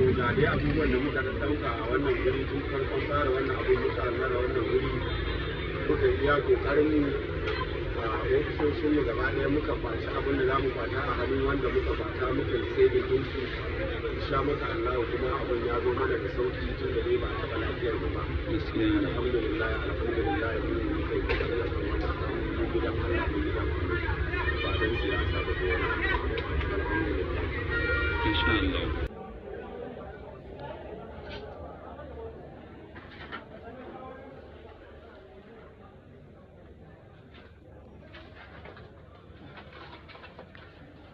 To ga dai abubuwan da muka ɗauka a wannan guri tun farkon fara wannan abu muka hallara wannan guri, muka iya kokarin mu a ofisoshin mu gaba ɗaya, muka kwaci abin da za mu kwata a hannun wanda muka kwata, muka yi sai da su insha maka Allah. Kuma abin ya zo mana da sauki tun da dai ba a taɓa lafiyar mu ba. Alhamdulillah, alhamdulillah. Mun muka yi kokarin akan wannan abu, mun gidan Allah, mun gidan ba don siyasa ba ko wani abu. Alhamdulillah. Insha Allah.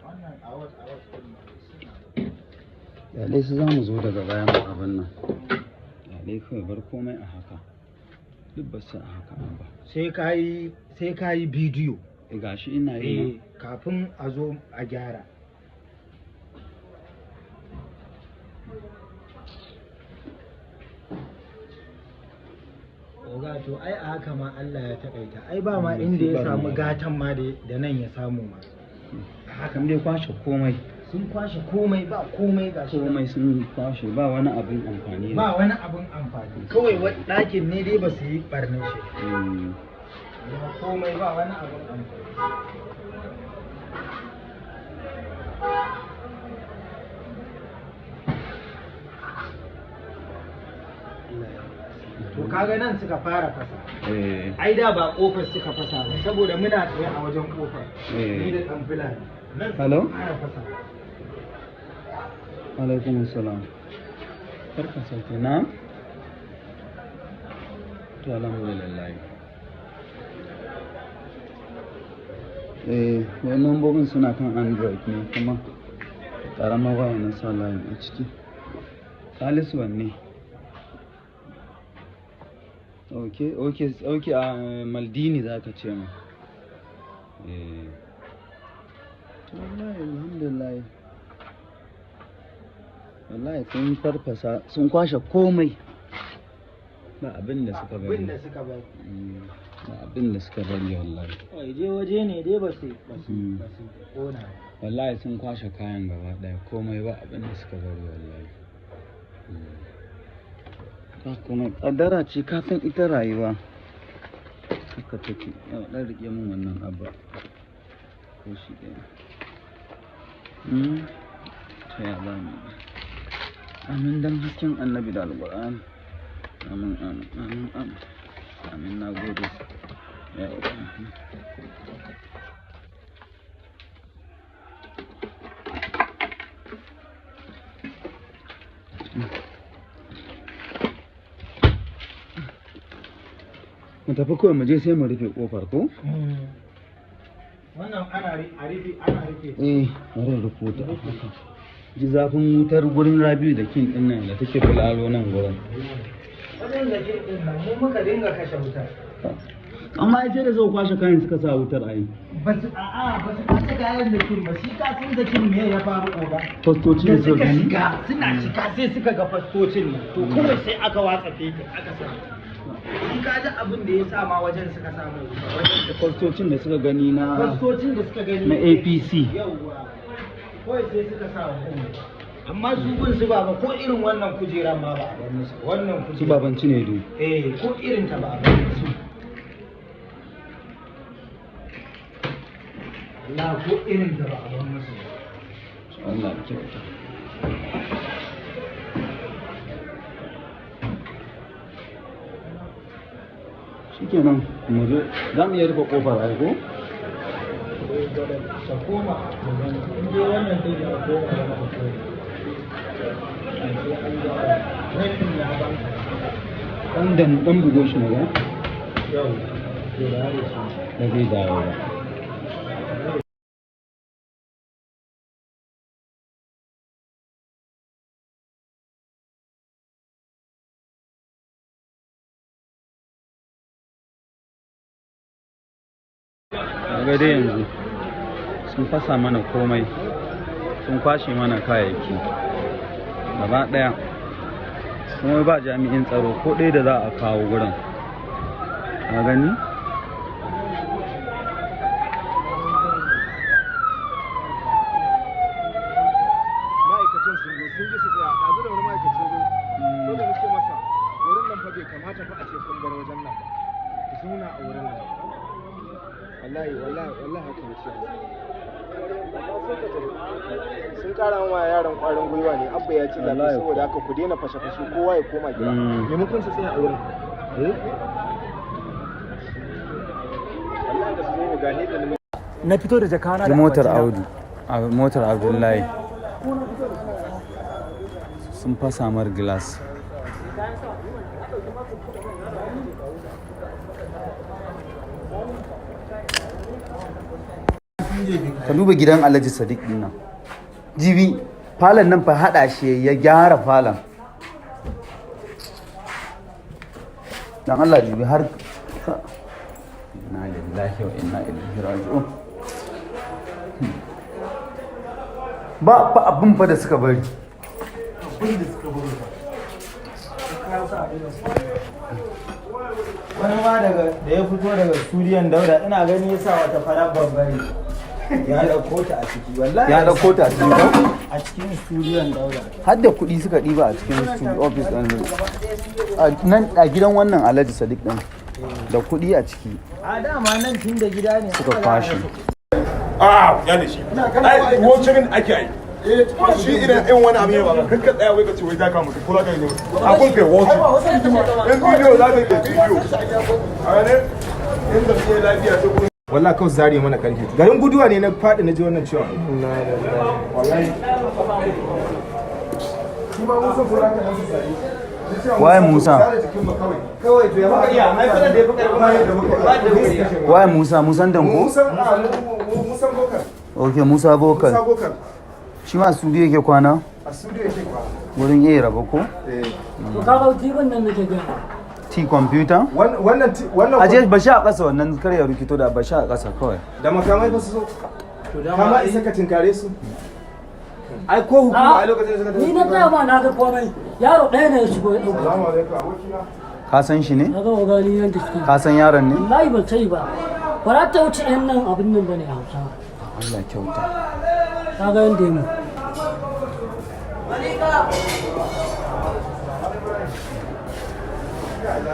Wannan awat din ma suna. Yalai su za mu zo daga bayan abin nan. Yalai kawai, bar komai a haka. Duk ba su a haka an ba. Sai ka yi bidiyo. E, gashi ina yi ma. Eh, kafin a zo a gyara. Oga, to ai a haka ma Allah ya takaita, ai ba ma inda ya samu gatan ma da nan ya samu ma. Hakan dai kwashe komai. Sun kwashe komai, ba komai, gashi nan. Komai sun kwashe, ba wani abin amfani. Ba wani abin amfani, kawai ɗakin ne dai ba su yi ɓarnin shi. Amma komai, ba wani abin amfani. To kaga nan suka fara fasa. Ai da ba kofar suka fasa ba, saboda muna tsaye a wajen kofar ni da ɗan fulani nan suka Hello? fara fasa. Alaikum salam. Barka sauke na. To alhamdulillah. Eh, wai lambobin suna kan Android ne, kuma ƙaramar waya na sa layin a ciki. Salisu wanne? Ok, a Maldini za ka ce ma. Eh. To wallahi alhamdulillah. Wallahi sun farfasa, sun kwashe komai. Ba abin da suka bari. Abin da suka bari. Ba abin da suka bari wallahi. Kawai je waje ne dai ba su ba su ba su kona ba. Wallahi sun kwashe kayan gaba ɗaya, komai ba abin da suka bari wallahi. Ba komai, ƙaddara ce, ka san ita rayuwa. Haka take. Yau ɗan riƙe min wannan abu. Ko shi ɗaya. To ya za mu yi? Amin dan hasken Annabi da Alƙur'ani. Amin, amin, amin, amin. Amin, na gode. Yauwa. Mu tafi kawai, mu je sai mu rufe kofar ko? Wannan ana a rufe, ana rufe. Eh, bari rufe ta a haka. Ji zafin wutar gurin Rabiu da King din nan da take bulalo nan gurin. Wajen da ke din nan mu muka dinga kashe wutar. Amma ai sai da suka kwashe kayan suka sa wutar ai. Ba su, a'a, ba su kwashe kayan da kin ba. Shi ka san da kin me ya faru, oga? Fastoci da da suka suka gani. shiga, suna shiga sai suka ga fastocin nan, to kawai sai aka watsa fetur aka sa. In ka ji abin da ya sa ma wajen suka samu wuta wajen da Fastocin da suka gani na fastocin da suka gani na APC. Yauwa, kawai sai suka sa wa gun. Amma su gun su baba, ko irin wannan kujeran ma ba a bar musu wannan Su kujera. baban Cinedu. Eh, ko irin ta ba a bar musu. Allah, ko irin ta ba a bar musu. Allah ya kyauta. Shikenan, mu je, za mu iya rufe kofar ai ko? Ta koma mu gani in dai wannan dai ta koma da maka koma. Ai sai an gyara rashin ya ban. Dan dan dan bugo shi mu ga. Yau to da har su. Ba zai dawo ba. Kaga dai yanzu sun fasa mana komai, sun kwashe mana kayayyaki gaba ɗaya, kuma ba jami'in tsaro ko ɗaya da za a kawo gurin. Ka gani? Ma'aikacin sun zo, sun ji su tsaya ɗazu da wani. yaran kwarin gwiwa ne. Abba ya ci zaɓe, Wallahi. saboda haka ku daina fashe-fashe, kowa ya koma gida. Maimakon su tsaya a wurin. Wallahi da su zo mu gane da ni. Na fito da jakana Ji da motar akwatina. Audu, a motar Abdullahi sun fasa mar glass. Ka duba gidan Alhaji Sadiq din nan. Jibi falon nan fa hada shi ya gyara falon. Dan Allah jibi har. Inna lillahi wa inna ilaihi raji'un. Ba fa abin fa da suka bari. Abin da suka bari ba. Wani ma daga da ya fito daga studiyon Dauda, ina gani ya sa wata fara barbari. Ya ɗauko ta a ciki wallahi. Ya ɗauko ta a cikin ko? A cikin studiyon Dauda. Har da kuɗi suka ɗiba a cikin studio office ɗin. A nan a gidan wannan Alhaji Sadiq ɗin da kuɗi a ciki. A dama nan tun da gida ne. Suka kwashe. A ya ne shi ai watching ake yi shi. Idan in wani abu ya ba kan ka tsaya wai ka ce wai za ka mutu ko za ka yi abun kai watching. In video za ka yi video a ranar in da ke lafiya sai kuma. Wallahi kawai zare mana karfi, garin guduwa ne na faɗi na ji wannan ciwon wallahi. Shi ma Musa ko zaka masa zare. Waye Musa? Zare jikin mu kawai. Kawai to ya muka iya, ai fara da ya fi karfin Ba yadda muka iya. Waye Musa? Musan Danko? Musa, a Musa Bokar. Ok, Musa Bokal. Musa Bokar. Shi ma a studio yake kwana? A studio yake kwana. Wurin iya raba ko? Eh. To ka ga tibin nan nake gani. T computer? Wannan Aje ba shi a ƙasa, wannan kar ya rikito da ba shi a ƙasa kawai. Da makamai fa su zo. Kama isa ka tinkare su? Ai ko hukuma a lokacin da suka Ni na gaya ma, na ga komai. Yaro ɗaya ne ya shigo ya ɗauka. Assalamu alaikum, abokina. Ka san shi ne? Na ga ogani yadda suke. Ka san yaron ne? Wallahi ban sani ba. Ba za ta wuce yan nan abin nan bane a Hausa. Allah kyauta. Ka ga yadda ya mu.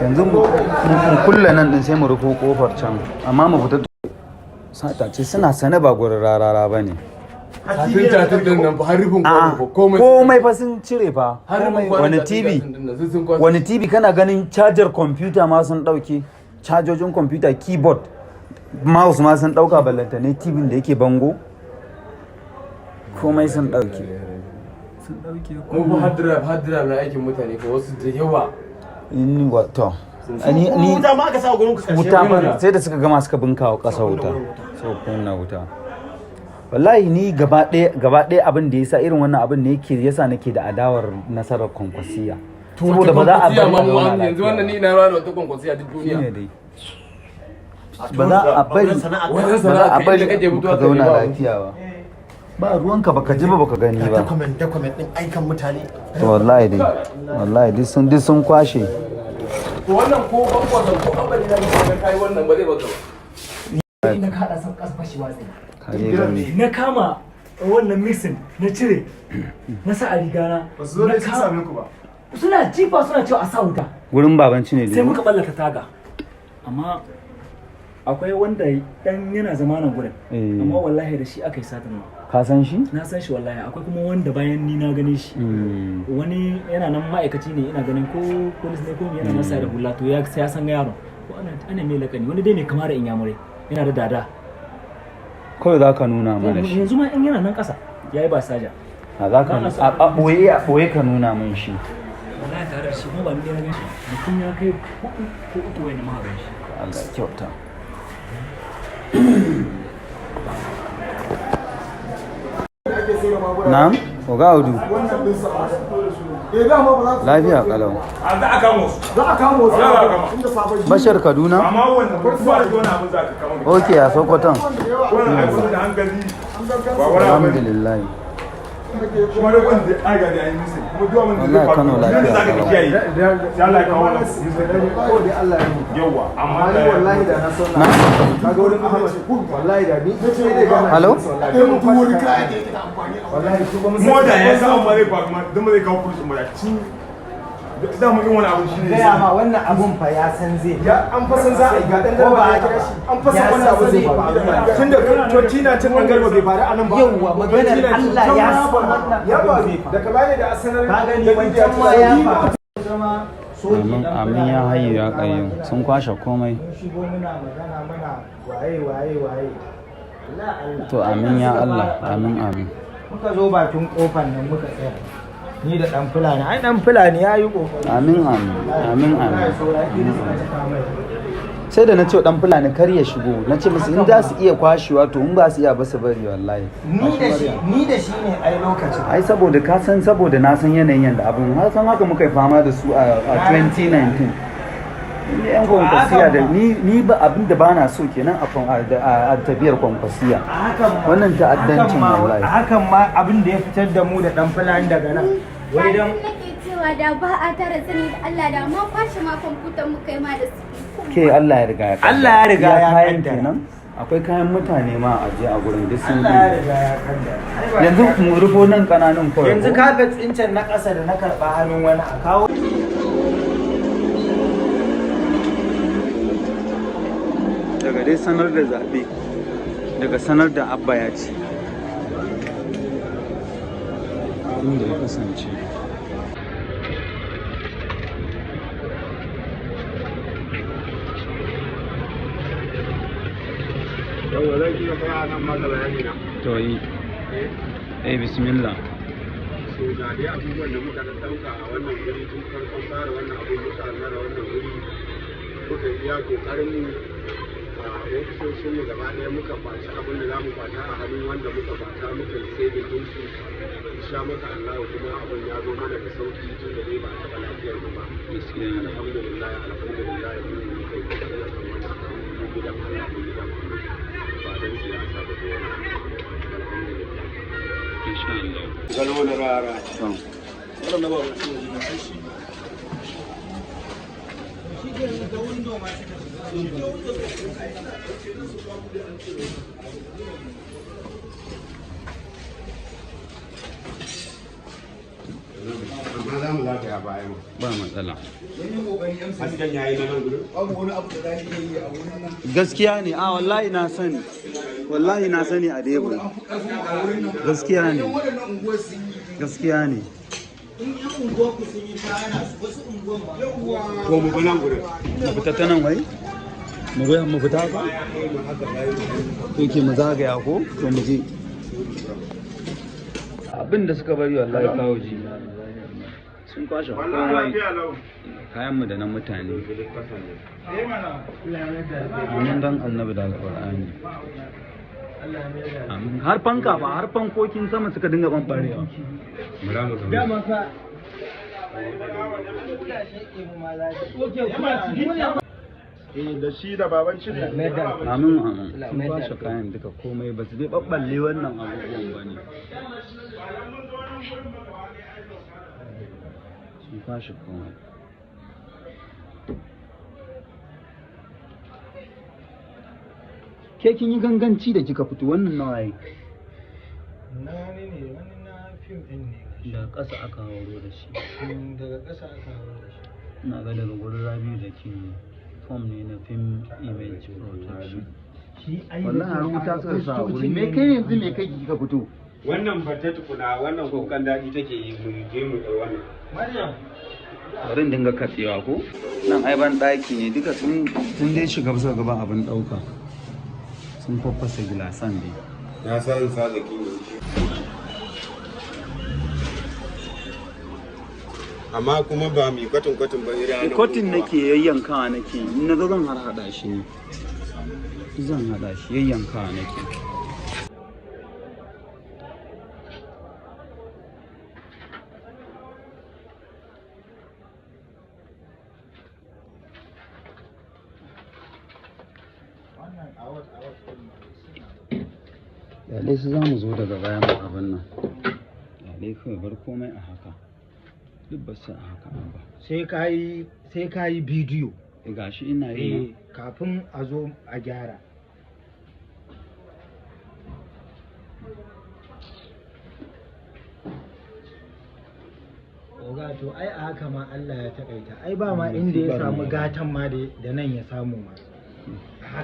Yanzu mu kulle nan din, sai mu rufo kofar can, amma mu fita. Sata ce, suna sane, ba gurin rarara ba ne. Tun tatin din nan fa har rufin A'a, kwano fa komai. Komai fa sun cire fa. Har rufin Komai. kwano Wani tatin TV tatin din nan sai sun kwashe. Wani TV? Kana ganin cajar kwamfuta ma sun dauke, cajojin kwamfuta, keyboard, mouse ma sun dauka, ballanta ne TV da yake bango. Komai sun dauke. Mu fa hard drive na aikin mutane fa wasu da yawa. Ni wa to ni Wuta ma aka sa gurin ku karshe. Wuta ma sai da suka gama suka bunka wa ƙasa wuta, so kunna wuta. Wallahi ni gaba ɗaya gaba ɗaya abin da yasa irin wannan abin ne yake yasa nake da adawar nasarar Kwankwasiya, saboda ba za a bari a zauna yanzu wannan ni lafiya. ina ruwa da wata Kwankwasiya duk ba duniya. shine dai ba za a bari Wajen ba za sana'a a ka bari inda kake fitowa ka ka zauna nema abinci. lafiya ba. Ba ruwanka, baka ji ba, baka gani ba. Document, document din aikan mutane. To wallahi dai, wallahi duk sun kwashe. To wannan ko Kwankwason ko Abba ne da kai wannan ba zai baka ba. Na kaɗa san ƙasa fashewa zai. Ka je gani. Na kama wannan mixin, na cire, na sa a rigana. Ba su zo dai sun same ku ba? Suna jifa, suna cewa a sa wuta. Gurin babanci ne Sai dai. muka ballata taga. Amma akwai wanda dan yana zama nan gurin. Eh. Amma wallahi da shi aka yi satin nan. Ka san shi? Na san shi wallahi. Akwai kuma wanda bayan ni na gane shi. Wani yana nan ma'aikaci ne, ina ganin ko police ne ko me, yana masa da hula, to ya sai ya san yaron ko ana mai lakani, wani dai mai kama da inyamurai, yana da dada. Kawai za ka nuna mana shi. Yanzu ma in yana nan ƙasa yayi ba saja. A za ka a ɓoye, a ɓoye ka nuna min shi. Wallahi tare da shi kuma ba ni dai na gan shi, mutum ya kai huɗu ko uku wani ma gan shi. Allah ya kyauta. Na'am, Oga Audu. Wannan din sa a eh dama ba za su Lafiya kalau. A za a kama wasu. Za a kama wasu. Za a kama. Inda sabon Bashar Kaduna? Amma wannan ba da wani abin za ka kama. Ok, a Sokoton. Wannan abin da hankali ba wani abu ne. Alhamdulillah. Kuma da wanda ya ga da yi musu kuma duk abin da zai Wallahi faru Kano duk da lafiya za ka kalau. kiyaye sai Allah ya kawo wannan. Ko dai Allah ya mutu. Yawa, amma Amma ni wallahi da na son na kaga wurin Ahmad, wallahi da ni sai dai gana. Hello? Wallahi mutum wani kaya da yake da amfani a wallahi su ba mu mu da ya san amma zai faru ma dan ba zai kawo police mu da ci. Da mu wani abu shine. Gaya ma wannan abun fa ya san zai. Ya an fasan za a yi ga dan garba ya kira shi. An fasan wannan abu zai faru. Tun da 2019 dan garba bai faru a nan ba. Yawwa maganar Allah ya san wannan ya faru. Daga baya da asanar ka gani wancan ma ya faru. Amin amin ya hayyu ya qayyum. Sun kwashe komai. Mun shigo muna magana muna waye waye waye. To amin ya Allah, amin amin. Muka zo bakin kofar nan muka tsaya. Ni da dan fulani, ai dan fulani ya yi kokari. Amin amin amin amin. Sai da na ce dan fulani kar ya shigo, na ce musu in za su iya kwashewa to in ba su iya ba su bari wallahi. Ni da shi ne ai lokacin. Ai saboda ka san saboda na san yanayin yanda abin, har san haka muka yi fama da su a 2019. Ni yan kwankwasiya da ni ba abin da bana so kenan a tafiyar kwankwasiya. Wannan ta'addancin wallahi. Hakan ma abin da ya fitar da mu da dan fulani daga nan. Wai dan nake cewa da ba a tara sani da Allah da ma kwashe ma kwamfutar mu kai ma da su. Ke Allah ya riga ya kaddara. Allah ya riga ya kayan kaddara. kenan. Akwai kayan mutane ma a je a gurin duk sun Allah ya riga ya kaddara. Yanzu mu rufo nan kananun kawai. Yanzu kafet ɗin can na ƙasa da na karɓa hannun wani a kawo. Daga dai sanar da zaɓe, daga sanar da Abba ya ce. Inda ya kasance. Yawwa zan iya tsaya nan maka bayani na. To yi. Eh bismillah. So ga dai abubuwan da muka ɗauka a wannan guri tun farkon fara wannan abu muka hallara wannan guri muka iya kokarin mu a ofisoshin mu gaba ɗaya muka kwaci abin da za mu kwata a hannun wanda muka kwata muka yi saving din su insha maka Allah kuma abin ya zo mana da sauki tun da dai ba a taɓa lafiyar mu ba. Gaskiya ne. Alhamdulillah alhamdulillah mun yi kai kokari akan wannan abu mu gidan Allah mu gidan ba dan siyasa ba ko wani abu. Alhamdulillah. Insha Allah. Gano na rara. To. Amma za mu zagaya baya mu. Ba matsala. Hasken yayi na nan gurin. Gaskiya ne, a wallahi na sani. Wallahi na sani a Debo. Gaskiya ne. Gaskiya ne. Ko mu bi nan gurin. Mu fita ta nan wai? Mu ga mu fita ba? To ke mu zagaya ko? To mu je. Abin da suka bari wallahi kawo ji. Sun kwashe komai. Kayan mu da na mutane. Amin dan Annabi da Alƙur'ani. Amin. Har fanka ba, har fankokin sama suka dinga ɓanɓarewa. Dama fa Da shi da baban shi ne. Amin amin. Sun kwashe kayan duka komai ba su dai ɓaɓɓalle wannan abubuwan ba ne. Sun kwashe komai. Ke kin yi ganganci da kika fito wannan nawa yi? Na wani ne, wani na fim ɗin ne. Da ƙasa aka hauro da shi. Daga ƙasa aka hauro da shi. Ina ga daga gurin Rabiu da ke form ne na film image protection. Shi ai Wallahi har wuta suka sa a gurin. Me kai yanzu me kai kika fito? Wannan ba ta tukuna wannan kukan daɗi take yi mu je mu ɗau wannan. Maryam. Bari in dinga katsewa ko? Nan ai ban ɗaki ne duka sun dai shiga bisa gaban abin ɗauka. Sun faffasa gilasan dai. Na san sa da kin yi. Amma kuma ba mai kwatin kwatin ba irin Kotin nake yayyankawa nake in na zo zan har haɗa shi ne. Zan haɗa shi yayyankawa nake. Wannan awat awat ɗin. Yalai su za mu zo daga bayan mu abin nan. Yalai kawai bar komai a haka. Duk ba su a haka ba. Sai ka yi bidiyo. Gashi ina yi Eh, kafin a zo a gyara. Oga, to ai a haka ma Allah ya takaita. Ai ba ma inda ya samu gatan ma da nan ya samu ma.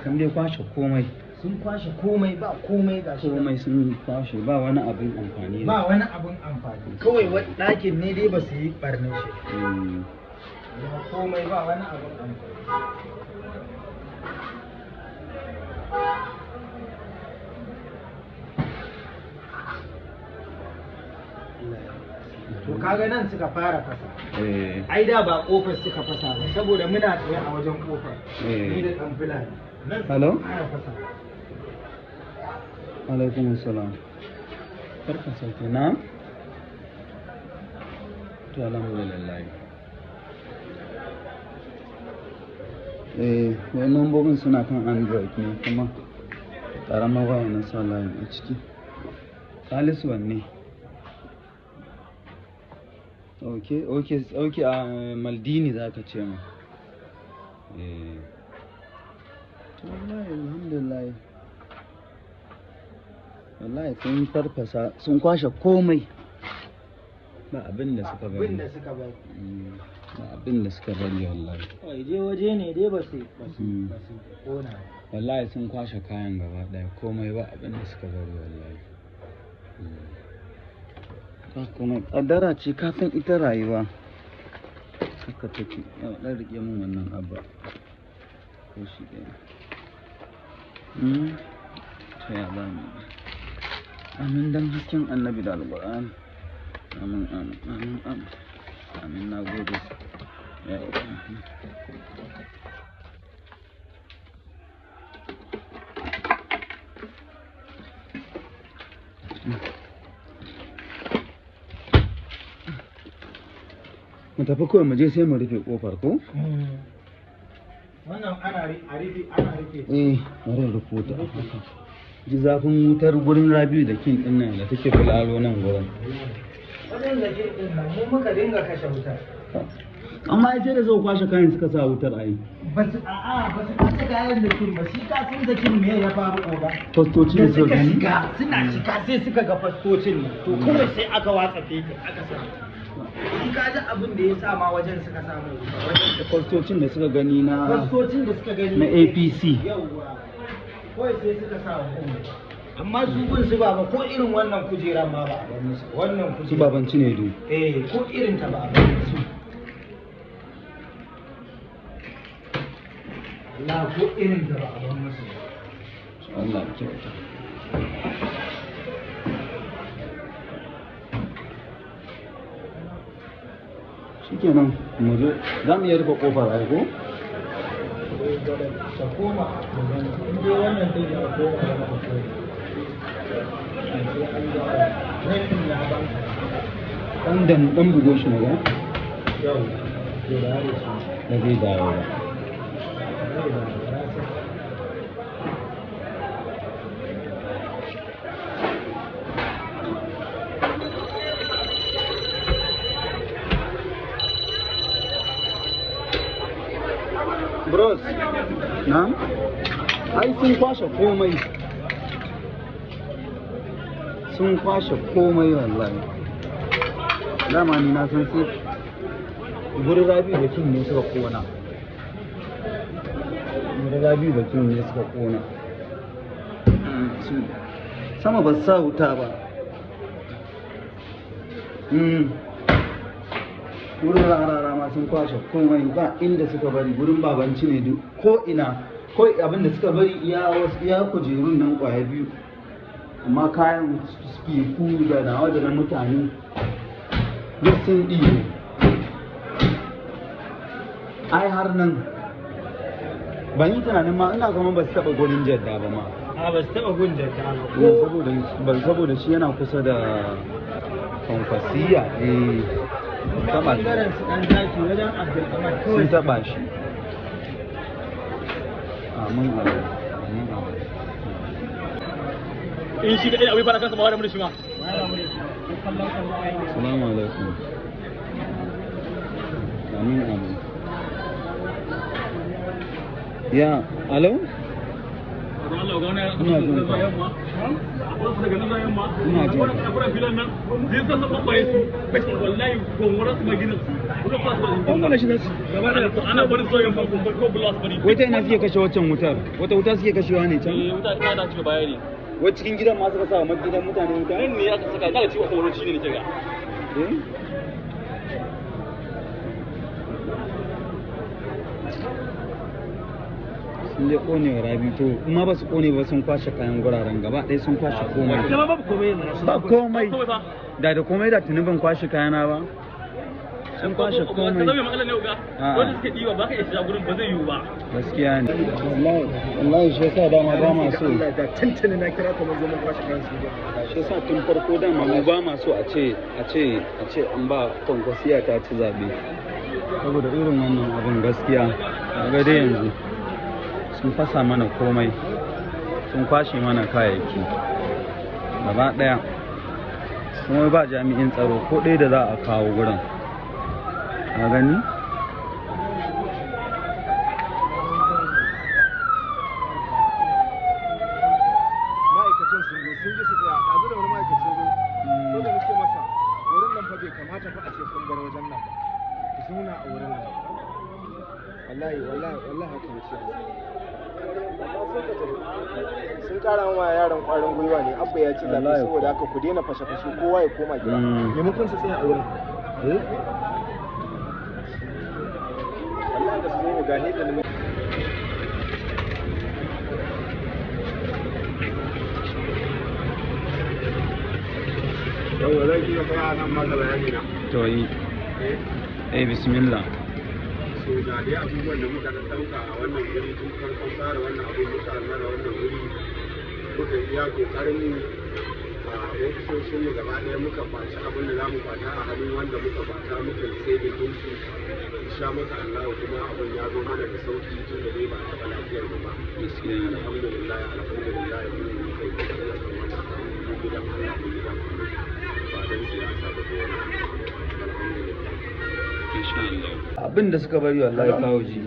Sun dai kwashe komai. Sun kwashe komai, ba komai gashi nan. Komai sun kwashe, ba wani abin amfani. Ba wani abin amfani. Kawai ɗakin ne dai ba su yi ɓarnin shi. Ba komai, ba wani abin amfani. To kaga nan suka fara fasa. Ai da ba kofar suka fasa ba, saboda muna tsaye a wajen kofar. Ni da ɗan Fulani. Nan suka Hello? fara fasa. Alaikum salam. Barka sauke na. To alhamdulillah. Eh, wai lambobin suna kan Android ne kuma ƙaramar waya na sa layin a ciki. Salisu wanne? Ok, a Maldini za ka ce ma. Eh. To wallahi alhamdulillah. Wallahi sun farfasa, sun kwashe komai. Ba abin da suka bari. Abin da suka bari. Ba abin da suka bari wallahi. Kawai je waje ne dai ba su kona. Wallahi sun kwashe kayan gaba ɗaya, komai ba abin da suka bari wallahi. Ba komai, ƙaddara ce, ka san ita rayuwa. Haka take. Yau ɗan riƙe min wannan abba. Ko shi ɗaya. To ya za mu yi? Amin dan hasken Annabi da Alƙur'ani. Amin, amin, amin, amin. Amin, na gode. Ya mu tafi kawai, mu je sai mu rufe kofar ko? Wannan ana rufe, ana rufe. Eh, bari rufe ta. Ji zafin wutar gurin Rabiu da King din nan da take fularo nan gurin. Wajen da ke din nan mu muka dinga kashe wutar. Amma ai sai da zo kwashe kayan suka sa wutar ai. Ba su, a'a, ba su kwashe kayan da kin ba, shi ka san da kin me ya faru oga. Fastoci Da da suka suka gani. shiga, suna shiga sai suka ga fastocin nan. To kawai sai aka watsa fetur aka sa. Shi ka ji abin da ya sa ma wajen suka samu wuta wajen Da fastocin da suka gani na fastocin da suka gani na APC. Yawwa. Kawai sai suka sa wuta. Amma su gun su baba ko irin wannan kujera ma ba a bar musu. Wannan Su kujera. baban Cinedu. Eh, ko irin ta ba a bar musu. Allah, ko irin ta ba a bar musu. Allah ya kyauta. Shikenan mu zo za mu iya rufe kofar ai ko? Ta koma mu gani. In dai wannan din ya koma da maka koma. Sai an gyara. Nan din na banka. Dan dan dan bugo shi na ga. Yau. Ke da yaro su. Ba zai dawo ba. Zai da ya san. Bros, na? Ai sun kwashe komai. Sun kwashe komai wallahi. Dama ni na san sai gurin Rabi'u da King ne suka kona. Gurin Rabi'u da King ne suka kona. Sama ba su sa wuta ba. Wurin rarara ma sun kwashe komai, ba inda suka bari. Gurin babanci ne duk ko ina ko abin da suka bari iya wasu iya kujerun nan kwaya biyu, amma kayan spiku da nawa da na mutane duk sun ɗibe. Ai har nan ban yi tunanin ma, ina kuma ba su taɓa gurin jadda ba ma. A ba su taɓa gun jadda ba. Ko saboda shi yana kusa da Kwankwasiya, eh, taɓa shi. Bangaren su ɗan zaki wajen Abdulkamar kawai. Sun taɓa shi. Amin Allah, amin Allah. In shi kaɗai abu fara kansa ba wani mun shi ma. Assalamu alaikum. Amin amin. Ya, alo? Allah. Ina jin ka. Ina jin ka. Wai ta ina suke kashe waccan wutar? Wata wuta suke kashewa ne can? Wuta ina da cika baya ne. Wai cikin gidan ma suka sa wa gidan mutane wuta? Nan ne aka saka, ina da ciwo kuma shi ne nake ga. Eh? Sun dai kone wa Rabi, to kuma ba su kone ba, sun kwashe kayan guraren gaba ɗaya, sun kwashe komai. Ba komai. Da da komai da tuni ban kwashe kayana ba. Sun kwashe komai. Ka zama matsalar ne uga. Wanda suke diwa ba ka iya shiga gurin, ba zai yiwu ba. Gaskiya ne. Wallahi wallahi, shi yasa dama ba ma so. Allah da tantane na kira ka, mun zo mun kwashe kayan su. Shi yasa tun farko dama mu ba ma so a ce an ba Kwankwasiya ta ci zaɓe. Saboda irin wannan abin gaskiya. Ga dai yanzu sun fasa mana komai. Sun kwashe mana kayayyaki. Gaba ɗaya. Kuma ba jami'in tsaro ko ɗaya da za a kawo gurin. Ka gani? Ma'aikacin sun zo, sun ji su tsaya ɗazu da wani ma'aikacin zo, sai da nace masa wurin nan fa bai kamata fa a ce kun bar wajen nan ba, ku zauna a wurin nan. Wallahi wallahi wallahi haka nace masa. Sun kara wa yaran kwarin gwiwa ne, Abba ya ci zaɓe, saboda haka ku daina fashe-fashe, kowa ya koma gida, maimakon su tsaya a wurin. Wallahi da su zo ga da ni. Yau zan iya tsaya nan maka bayani na. To yi. Eh, bismillah. So ga dai abubuwan da muka ɗauka a wannan guri tun farkon fara wannan abu, muka hallara wannan guri, muka iya kokarin mu a ofisoshin mu gaba ɗaya, muka kwaci abin da za mu kwata a hannun wanda muka kwata, muka yi sai da su sha maka Allah, kuma abin ya zo mana da sauki tun da dai ba a taɓa lafiyar mu ba. Gaskiya ne. Alhamdulillah, alhamdulillah, mun muka yi kokari a kan wannan abu, mu gidan Allah, mu gidan Allah, ba don siyasa ba ko wani abu. Alhamdulillah. Insha Allah. Abin da suka bari wallahi kawo ji.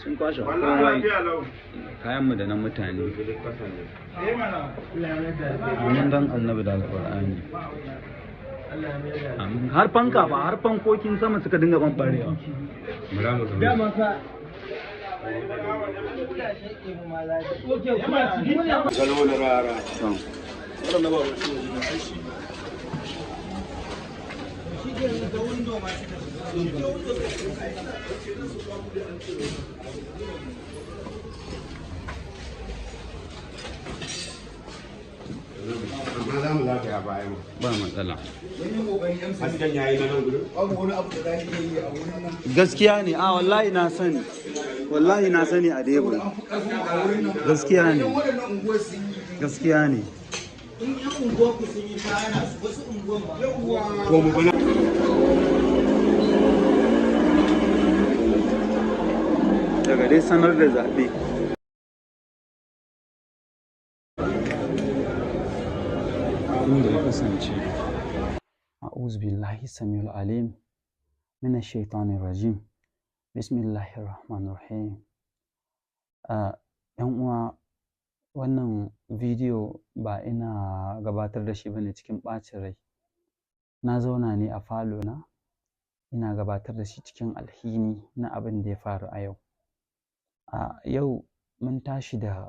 Sun kwashe komai. Kayan mu da na mutane. Mun dan Annabi da Alƙur'ani. Amin. Har fanka ba, har fankokin sama suka dinga ɓanɓarewa. Dama fa. Amma za mu zagaya bayan. Ba matsala. Hasken yayi na nan gurin. Gaskiya ne, a wallahi na sani. Wallahi na sani a Debo. Gaskiya ne. Gaskiya ne. Ko mu bana. Daga dai sanar da zaɓe. Inda ya kasance. أعوذ بالله السميع العليم من الشيطان الرجيم بسم الله الرحمن الرحيم. ‘Yan uwa, wannan bidiyo ba ina gabatar da shi bane cikin ɓacin rai. Na zauna ne a falo na, ina gabatar da shi cikin alhini na abin da ya faru a yau. A yau mun tashi da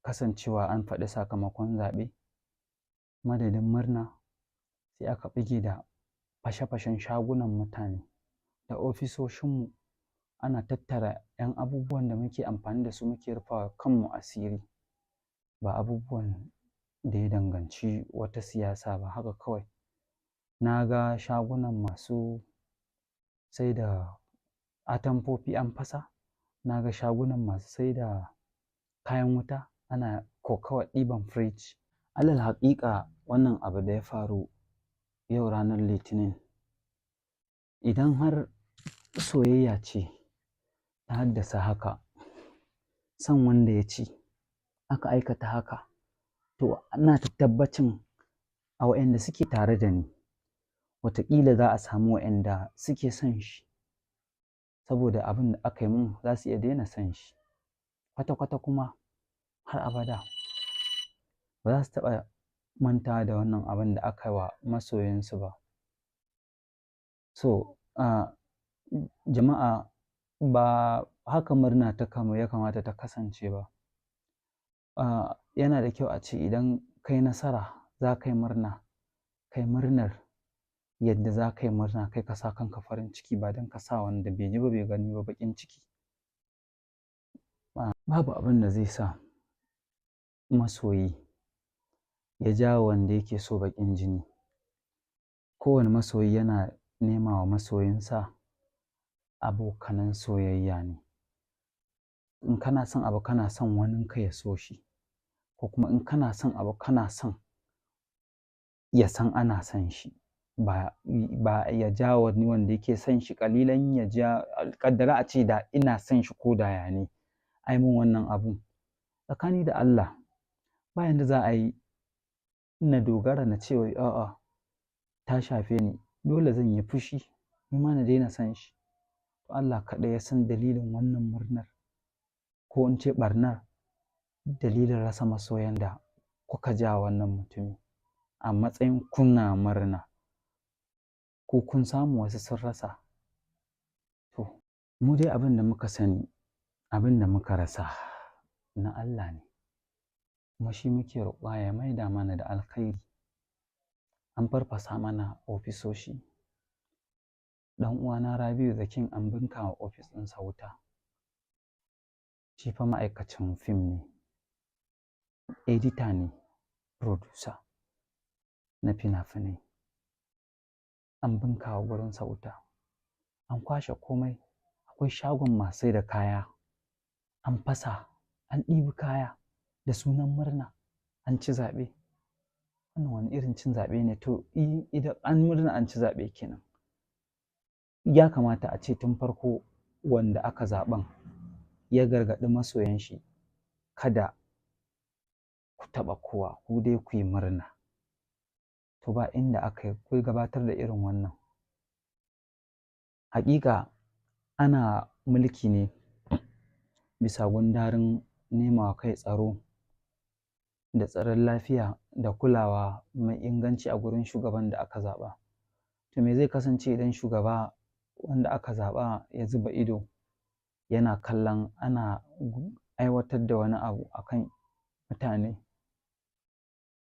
kasancewa an faɗi sakamakon zaɓe, madadin murna sai aka ɓige da fashe-fashen shagunan mutane da ofisoshinmu, ana tattara 'yan abubuwan da muke amfani da su muke rufawa kanmu asiri, ba abubuwan da ya danganci wata siyasa ba, haka kawai. Na ga shagunan masu sai da atamfofi an fasa, na ga shagunan masu sai da kayan wuta ana kokawar ɗiban firij. Alal haƙiƙa, wannan abu da ya faru yau ranar Litinin, idan har soyayya ce ta haddasa haka, son wanda ya ci aka aikata haka, to ina da tabbacin a waƴanda suke tare da ni wataƙila za a samu waƴanda suke son shi, saboda abin da aka yi mun za su iya daina son shi kwata-kwata kuma. Har abada ba za su taɓa mantawa da wannan abin da aka yi wa masoyinsu ba. So jama'a, ba haka murna ta kama ya kamata ta kasance ba. Yana da kyau a ce idan kai nasara za ka yi murna, kai murnar yadda za ka yi murna, kai ka sa kanka farin ciki, ba don ka sa wanda bai ji ba bai gani ba baƙin ciki. Babu abin da zai sa masoyi ya ja wanda yake so baƙin jini. Kowane masoyi yana nema wa masoyinsa abokanan soyayya ne. In kana son abu, kana son waninka ya so shi, ko kuma in kana son abu, kana son ya san ana son shi, ba ya ja wani wanda yake son shi ƙalilan ya ja. Ƙaddara a ce da ina son shi, ko da ya ne ai mun wannan abun tsakani da Allah, ba yanda za a yi na dogara na ce wai a'a, ta shafe ni, dole zan yi fushi, ni ma na daina son shi. To, Allah kaɗai ya san dalilin wannan murnar, ko in ce ɓarnar, dalilin rasa masoyan da kuka ja wannan mutumi a matsayin kuna murna. Ko kun samu, wasu sun rasa. To, mu dai abin da muka sani, abin da muka rasa na Allah ne, kuma shi muke roƙa ya maida mana da alkhairi. An farfasa mana ofisoshi. Ɗan uwana Rabi'u The King, an bunka wa ofis ɗinsa wuta. Shi fa ma'aikacin fim ne, edita ne, producer na fina-finai. An bunka wa gurinsa wuta, an kwashe komai. Akwai shagon masu sai da kaya, an fasa, an ɗibi kaya da sunan murna an ci zaɓe. Wannan wani irin cin zaɓe ne? To, idan an murna an ci zaɓe kenan, ya kamata a ce tun farko wanda aka zaɓen ya gargaɗi masoyan shi, kada ku taɓa kowa, ku dai ku yi murna. To, ba inda aka yi gabatar da irin wannan. Haƙiƙa ana mulki ne bisa gundarin nema wa kai tsaro da tsaron lafiya da kulawa mai inganci a gurin shugaban da aka zaɓa. To, me zai kasance idan shugaba wanda aka zaɓa ya zuba ido yana kallon ana aiwatar da wani abu akan mutane?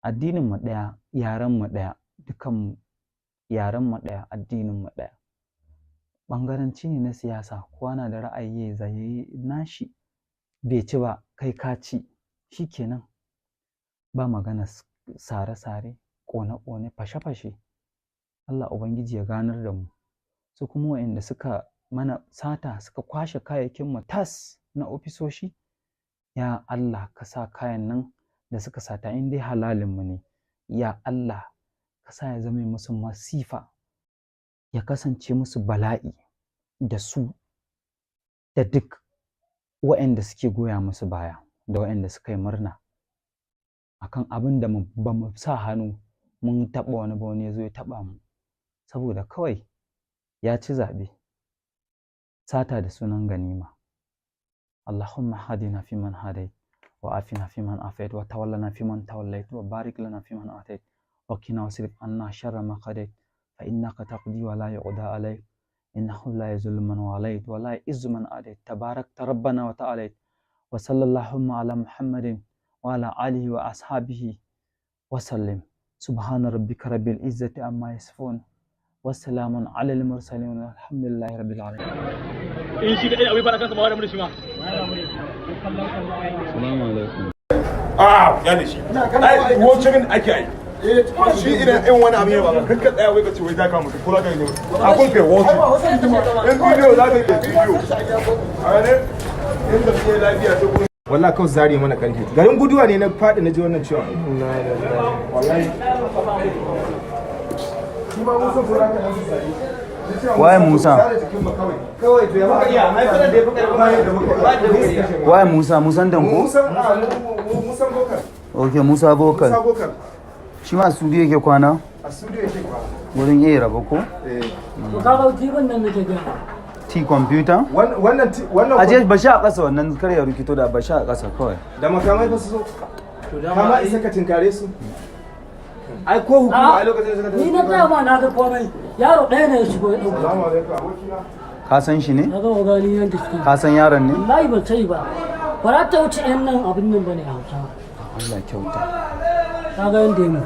Addininmu ɗaya, yarenmu ɗaya, dukanmu yarenmu ɗaya, addininmu ɗaya. Ɓangaranci ne na siyasa, kowa na da ra'ayi ya yi nashi. Bai ci ba, kai ka ci, shi kenan. Ba maganar sare-sare, ƙone-ƙone, fashe-fashe. Allah Ubangiji ya ganar da mu. Su kuma waɗanda suka mana sata, suka kwashe kayayyakinmu tas na ofisoshi, ya Allah, ka sa kayan nan da suka sata, in dai halalinmu ne, ya Allah, ka sa ya zame musu masifa, ya kasance musu bala'i, da su da duk waɗanda suke goya musu baya da waɗanda suka yi murna akan abin da ba mu sa hannu mun taɓa wani ba, wani ya zo ya taɓa mu saboda kawai ya ci zaɓe. Sata da sunan ganima. اللهم هدنا فيمن هديت، وعافنا فيمن عافيت، وتولنا فيمن توليت، وبارك لنا فيمن أعطيت، وقنا واصرف عنا شر ما قضيت، فإنك تقضي ولا يقضى عليك، إنه لا يذل من واليت ولا يعز من عاديت، تباركت ربنا وتعاليت. وصلى اللهم على محمد وعلى آله وأصحابه وسلم. سبحان ربك رب العزة عما يصفون، وسلام على المرسلين، والحمد لله رب العالمين. In shi kaɗai abai fara kansa ba, wani mu da shi ma. Assalamu alaikum. A ya ne shi ai watching ake yi shi. Idan in wani abu ya ba kakka tsaya wai ka ce wai za ka mutu ko za ka yi abun, kai watching. In bidiyo za ka yi bidiyo, a ne inda suke lafiya sai kuma Wallahi kawai zare mana karfi, garin guduwa ne na faɗi na ji wannan ciwon. Wallahi shi ma Musa ko raka nan zare. Waye Musa? Zare jikin mu kawai kawai. To ya muka iya ai fara da ya fi karfin bayan da muka iya. Waye Musa? Musan Danko? Musa, a Musa Bokar. Ok, Musa Bokar. Musa Bokar. Shi ma studio yake kwana? A studio yake kwana. Wurin iya rabo ko? Eh. To, ka ga jibin nan nake gaya. T computer? Wannan Aje ba shi a ƙasa, wannan kar ya rikito da ba shi a ƙasa kawai. Da makamai fa su zo. Kama isa ka tinkare su? Ai ko hukuma a lokacin da suka Ni na tsaya ma na ga komai. Yaro ɗaya ne ya shigo ya ɗauka. Salamu alaikum, abokina. Ka san shi ne? Na ga ogani yadda suke. Ka san yaron ne? Wallahi ban sani ba. Ba za ta wuce yan nan abin nan bane a Hausa. Allah kyauta. Ka ga yadda ya mu.